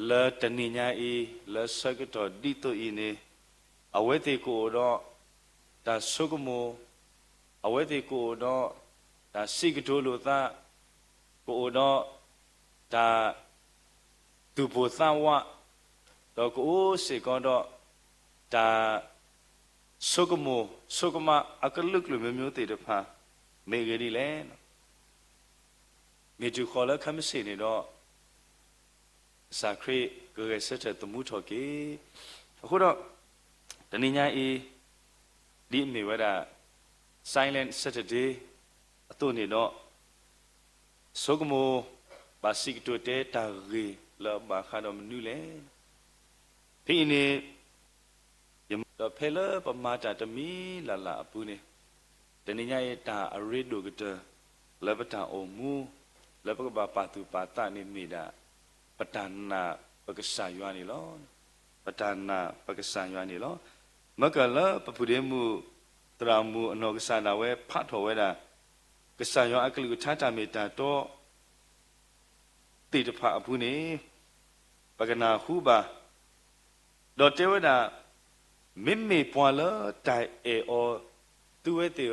လၢတနံၤညါအံၤ လၢဆၢကတီၢ်ဒ်သိးအံၤန့ၣ်, အဝဲသ့ၣ်ကအိၣ်ဒီးတၢ်ဆိကမိၣ်, အဝဲသ့ၣ်ကအိၣ်ဒီးတၢ်စံးကတိၤလိာ်သး, ကအိၣ်ဒီးတၢ်သူၣ်ပိၢ်သးဝး, ဒီးကအိၣ်စ့ၢ်ကီးဒီးတၢ် ဆိကမိၣ်ဆိကမးအကလုာ်ကလုာ်မ့ၢ်မ့ၢ်သ့ၣ်တဖၣ် မ့ၢ်ဂ့ၤဒ်လဲၣ်. မ့ၢ်တုၤဃီၤလၢခဲမုၢ်ဆ့ၣ်န့ၣ်ဒီး ကစၢ်ခရံာ်ကဂဲၤဆၢထၢၣ်သမူထီၣ်က့ၤ. အဃိဒီး တနံၤညါအံၤ ဒ်အမ့ၢ်ဝဲဒၣ် Silent Saturday အသိးန့ၣ်ဒီး ဆိကမိၣ်ဘၣ်စံးကတိၤတဲတၢ်ဂ့ၢ်လၢအဘၣ်ဃးဒီးမနုၤလဲၣ်. ဖဲအံၤန့ၣ် ယမ့ၢ်ဒီးဖဲလၢပမၤတၢ်တမံၤလၢ်လၢ်အပူၤန့ၣ်, တနံၤညါအံၤတၢ်အရ့ဒိၣ်ကတၢၢ် လၢပတၢ်အိၣ်မူ လၢပကဘၣ်ပာ်သူၣ်ပာ်သးန့ၣ်မ့ၢ်ဒၣ် ပတၢ်နာ်ပကစၢ်ယွၤန့ၣ်လီၤ. ပတၢ်နာ်ပကစၢ်ယွၤန့ၣ်လီၤ. မ့ၢ်ကလၢပဖုဒ့မုၣ် သရၣ်မုၣ်အနီၢ်ကစၢ်ဒၣ်ဝဲဖးထီၣ်ဝဲဒၣ် ကစၢ်ယွၤအကလုၢ်ကထါတၢ်မ့ၢ်တၢ်တီ သ့ၣ်တဖၣ်အပူၤန့ၣ် ပကနၢ်ဟူဘၣ်, ဒီးတဲဝဲဒၣ်, မ့မ့ၢ်ပှၤလၢတၢ်အဲၣ်အီၤ သုဝဲသ့ၣ်